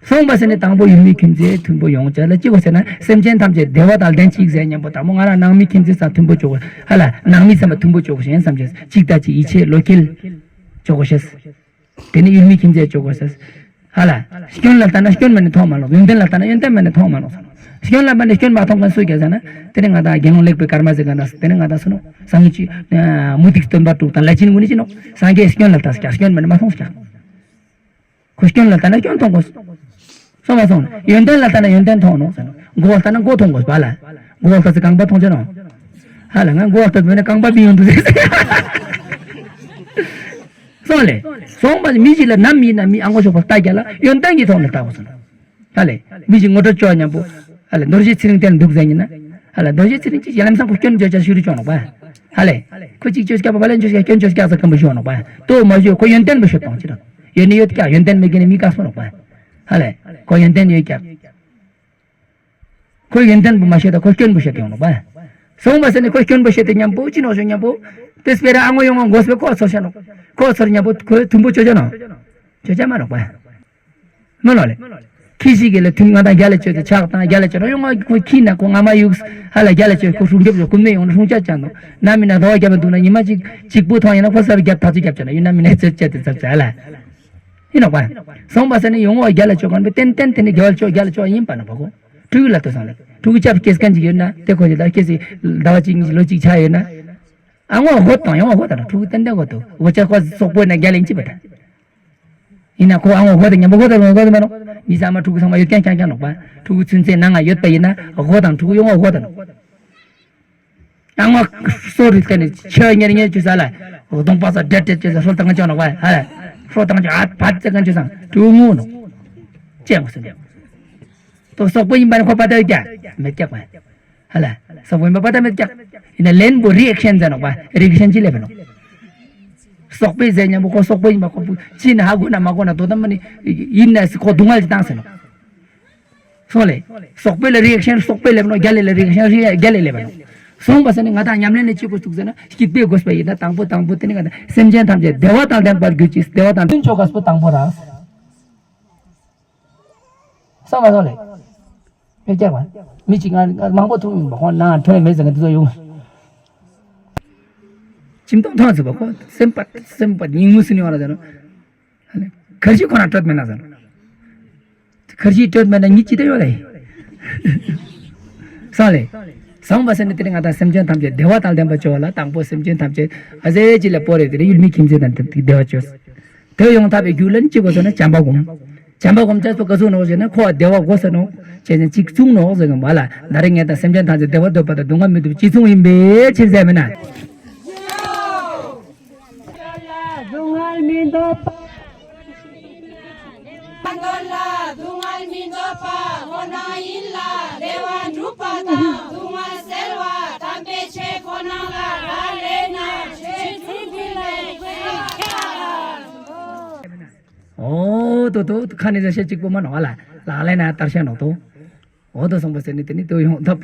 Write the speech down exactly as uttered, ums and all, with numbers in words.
སོང་པ་ཟེར་ནས་དང་པོ་ཡུལ་མི་ཁྱིམ་མཚེས་མཐུན་པོ་ཡོང་ཅེས་ལ་ཅི་གོས་ཟེར་ན་སེམས་ཅན་ཐམས་ཅད་བདེ་བ་དང་ལྡན་ཅིག་ཟེར་ཉམ་པོ་དང་པོ་ང་རང་ནང་མི་ཁྱིམ་མཚེས་སང་མཐུན་པོ་ཅོ་གོས་ཧ་ལ་ནང་མི་ཚང་མ་མཐུན་པོ་ཅོ་གོས་ཤེས་བསམ་ཅེས་ཅིག་ད་ཅིག་ཡིད་ཆེས་བློ་འཁེལ་ཅོ་གོས་ཤེས། དེ་ནས་ཡུལ་མི་ཁྱིམ་མཚེས་ཅོ་གོས་ཤེས། ཧ་ལ། སྐྱོན་ལ་ལྟ་ན་སྐྱོན་མ་ནས་མཐོང་མ་ནོག་ཡོན་ཏན་ལ་ལྟ་ན་ཡོན་ཏན་མ་ནས་མཐོང་མ་ནོག་སྐྱོན་ལ་མ་ནས་སྐྱོན་མ་མཐོང་མཁན་སུ་ཀྱག་ཟེར་ན་དེ་ནས་ང་དང་དགེ་སློང་ལེགས་པའི་སྐར་མ་ཟེར་ག་ན་དེ་ནས་ང་དང་སུ་ནོག་སངས་རྒྱས་ཀྱི་མུ་སྟེགས་སྟོན་པ་དྲུག་དང་ལས་ཅན་ཀུན་ནི་ཅི་ནོག་སངས་རྒྱས་སྐྱོན་ལ་ལྟ་ཀྱག་སྐྱོན་མ་ནས་མ་མཐོང་ཀྱག་ཁོ་སྐྱོན་ལ་ལྟ་ན་སྐྱོན་མཐོང་གོས། སོང་མ་སོང་། ཡོན་ཏན་ལ་ལྟ་ན་ཡོན་ཏན་མཐོང་ནོག་ཟེར་ནོག་མགོ་ལ་ལྟ་ན་མགོ་མཐོང་གོས་པ་ལ། མགོ་ལ་ལྟ་ཚེ་རྐང་པ་མཐོང་ཅེས་ནོག་ཧ་ལ་ང་མགོ་ལ་ལྟ་མེད་ན་རྐང་པ་མི་ཡོང་འདུག་ཟེར། སོང་ལེ། སོང་པ་མི་ཞིག་ལ་ནམ་ཡིན་ན་མི་ཨ་མགོ་ཤོག་པ་ལྟ་རྒྱ་ལ་ཡོན་ཏན་གྱི་ཐོག་ནས་ལྟ་གོས་ཟེར་ནོག་ཧ་ལེ། མི་ཞིག་ངོ་སྤྲོད་ཅོ་ཉམ་པོ། ཧ་ལེ་རྡོ་རྗེ་ཚེ་རིང་དེ་ལ་འདུག་ཟེར་ཉིན་ན། ཧ་ལེ་རྡོ་རྗེ་ཚེ་རིང་ཅིག་ཡ་ལམ་སང་ཁོ་སྐྱོན་བརྗོད་བྱ་ཞུ་རུ་ཅོ་ནོག་པ། ཧ་ལེ། ཁོ་ཅིག་ཅོས་ཀྱག་པ་ལན་ཅོས་ཀྱག་སྐྱོན་ཅོས་ཀྱག་ཟེར་མཁན་པོ་ཞུ་ནོག་པ། དོ་མ་ཞུ་ཁོ་ཡོན་ཏན་པོ་ཤོད་གཏོང་ཅི་རང་། ཡོད་ནི་ཡོད་ཀྱག་ཡོན་ཏན་མེད་མཁན་ནི་མི་དཀགས་པོ་ནོག་པ། ཧ་ལེ། ཁོ་ཡོན་ཏན་ཡོད་ཀྱག་ཁོ་ཡོན་ཏན་པོ་མ་ཤེས་ད་ཁོ་སྐྱོན་པོ་ཤེས་ཏེ་ཡོང་ནོག་པ། སོང་པ་ཟེར་ནས་ཁོ་སྐྱོན་པོ་ཤེས་ཏེ་ཉམ་པོ་ཅི་ནོག་ཞུ་ཉམ་པོ། དེ་སྤེ་ར་ཨ་ངོ་ཡོང་ང་མགོ་སྤེ་ཁོ་ཚོར་ཤ་ནོག་ཁོ་ཚོར་ཉམ་པོ་ཁོ་མཐུན་པོ་ཅོ་ཅེས་ནོག་ཅོ་ཅེས་མ་ནོག་པ། མ་ནོག་ལེ། ཁྱི་ཞིག་གི་ལ་མཐུན་ང་དང་རྒྱ་ལ་ཅོས་ཏེ་ཆགས་དང་རྒྱ་ལ་ཅོས་ན་ཡོང་ང་ཁོ་ཁྱི་ན་ཁོ་ང་མ་ཡུག་ཧ་ལ་རྒྱ་ལ་ཅོས་ཁོ་སྲུང་སྐྱོབ་ཅོ་ཀུན་མེད་ཡོང་ན་སྲུང་སྐྱོབ་ཅོ་ནོག་ན་མི་ན་རྡོ་བ་རྒྱབ་ན་འདུག་ན་ཉི་མ་གཅིག་གཅིག་པུ་ཐོང་ཡིན་ན་ཁོ་སར་རྒྱབ་ཐག་ཆོད་རྒྱབ་ཅོ་ན་ཡིན་ན་མི་ན་ཚོད་ཅོས་ཏེ་ཚབ་ཚ་ལ། ཡིན་ནོག་པ། སོང་པ་ཟེར་ནས་ཡོང་བ་རྒྱ་ལ་ཅོ་མཁན་པོ་ཏན་ཏན་དེ་ནི་རྒྱ་ལ་ཅོ་རྒྱ་ལ་ཅོ་ཡིན་པ་ནོག་པ་ཁོ། ཕྲུ་གུ་ལ་ལྟོས་སང་ལེ། ཕྲུ་གུ་ཅབ་སྐྱེས་མཁན་ཅིག་ཡོད་ན་དེ་ཁོ་ཅིག་ལ་སྐྱེས་སི་ཟླ་བ་གཅིག་གཉིས་ལོ་གཅིག་ཆ་ཡོད་ན། ཨ་ངོ་ཧོད་དང་ཡོང་བ་ཧོད་དང་ཕྲུ་གུ་ཏན་ཏན་ཧོད་དུ་འོ་ཅག་ཁོ་སོག་པོ་ཡིན་ན་རྒྱ་ལ་ཡིན་ཅི་པ་ད། ཡིན་ན་ཁོ་ཨ་ངོ་ཧོད་དང་མཉམ་པོ་ཧོད་དང་ཧོད་དང་མ་ནོག་མི་ཚང་མ་ཕྲུ་གུ་ཚང་མ་ཡོད་ཀྱང་ཀྱང་ཀྱང་ནོག་པ། ཕྲུ་གུ་ཚུན་ཚོད་ནང་ང་ཡོད་པ་ཡིན་ན་ཧོད་དང་ཕྲུ་གུ་ཡོང་བ་ཧོད་དང་ནོག་ཨ་ངོ་སོ་རི་ཀ་ནི་ཆ་ཉེར་ཉེར་ཅུ་ས་ལ། གདོང་པ་ས་འདྲེད་འདྲེད་ཅེས་ས་སོ་བཏང་ཅོ་ནོག་པ། ཧ་ལ། སོ་བཏང་ཅོ་ཨ་ཕ་ཙེ་གན་ཅོ་སང་ཕྲུ་གུ་ངུ་ནོག་ཅེས་ངོ་སོ་ནོག་དོ་སོག་པོ་ཡིན་པ་ནི་ཁོ་པ་ཏ་ཡོད་ཀྱག་མེད་ཀྱག་པ། ཧ་ལ། སོག་པོ་ཡིན་པ་པ་ཏ་མེད་ཀྱག་ཡིན་ན་ལན་པོ་རི་ཨེག་ཤན་ཟེར་ནོག་པ། རི་ཨེག་ཤན་ཅི་ལེབ་ནོག་སོག་པོའི་ཟེར་ཉམ་པོ་ཁོ་སོག་པོ་ཡིན་པ་ཁོ་པོ་ཅི་ན་ཧ་གོ་ན་མ་གོ་ན་དོ་དམ་མ་ནི་ཡིན་ན་སི་ཁོ་སྡུག་བསྔལ་ཅིག་བཏང་ཟེར་ནོག་སོང་ལེ། སོག་པོའི་ལ་རི་ཨེག་ཤན་སོག་པོའི་ལེབ་ནོག་རྒྱ་ལ་ལ་རི་ཨེག་ཤན་རི་རྒྱ་ལ་ལེབ་ནོག་སོང་པ་ཟེར་ནི་ང་དང་ཉམས་ལེན་ནི་ཅི་དགོས་འདུག་ཟེར་ན་སྐྱིད་པའི་དགོས་པ་ཡིན་ན་དང་པོ་དང་པོ་དེ་ནི་ང་དང་སེམས་ཅན་ཐམས་ཅད་བདེ་བ་དང་ལྡན་པར་གྱུར་ཅིག་བདེ་བ་དང་ལྡན་ཆོག་ག་སྤུ་དང་པོ་ར། སོང་པ་སོང་ལེ། མི་སྐྱག་པ། མི་གཅིག་ང་ང་མང་པོ་ཐུག་ཡིན་པ་ཁོང་ནང་ཐོན་མེད་ཟེར་ང་དེ་ཚོ་ཡོང་། ཁྱིམ་སྟོང་ཐོན་ཟེར་བ་ཁོ་སེམས་པ་སེམས་པ་ཉིན་མོ་སུ་ནི་བ་ལ་ཟེར་ནོ། ཁར་ཤི་ཁོ་ན་སྤྲོད་མེད་ན་ཟེར། ཁར་ཤི་སྤྲོད་མེད་ན་ཉིད་ཅི་ཏེ་ཡོད་ལེ། སོང་ལེ། སོང་པ་ཟེར་ནི་དེ་ནི་ང་དང་སེམས་ཅན་ཐམས་ཅད་བདེ་བ་དང་ལྡན་པ་ཅོ་བ་ལ་དང་པོ་སེམས་ཅན་ཐམས་ཅད་ཨ་ཟེ་ཅི་ལ་པོ་རེ་དེ་ནི་ཡུལ་མི་ཁྱིམ་མཚེས་དང་བདེ་བ་ཅོས། དེ་ཡོང་ཐབས་པའི་རྒྱུ་ལ་ནི་ཅི་དགོས་ཟེར་ན་བྱམས་པ་སྒོམ། བྱམས་པ་སྒོམ་ཅེས་པོ་ག་ཟུག་ནོག་ཟེར་ན་ཁོ་བདེ་བ་དགོས་ཟེར་ནོག་ཅེས་ནི་གཅིག་མཚུངས་ནོག་ཟེར་གི་མ་ལ་ད་རེས་ངས་དང་སེམས་ཅན་ཐམས་ཅད་བདེ་བ་འདོད་པ་དང་སྡུག་བསྔལ་མི་འདོད་པ་གཅིག་མཚུངས་ཡིན་པའི་ཕྱིར་ཟེར་མེད་ན། སྡུག་བསྔལ་མི་འདོད་པ། འདོད་ལ་སྡུག་བསྔལ་མི་འདོད་པ་ཁོ་ན་ཡིན་ལ་བདེ་བ་འགྲུབ་པ་དང་སྡུག་བསྔལ་སེལ་བ་དམ་པའི་ཆོས་ཁོ་ན་ལ་རག་ལས་ན་ཆོས་ཚུལ་གྱི་ལས་ཀྱི་ཁྱབ། འོ་དོ་དོ་ཁ་ནས་ཟ་ཤེས་གཅིག་པོ་མ་ནོག་ལ་ལག་ལེན་ན་བསྟར་ཤེས་ནོག་དོ། འོ་དོ་སོང་པ་ཟེར་ནི་དེ་ནི་དོ་ཡོང་ཐབས།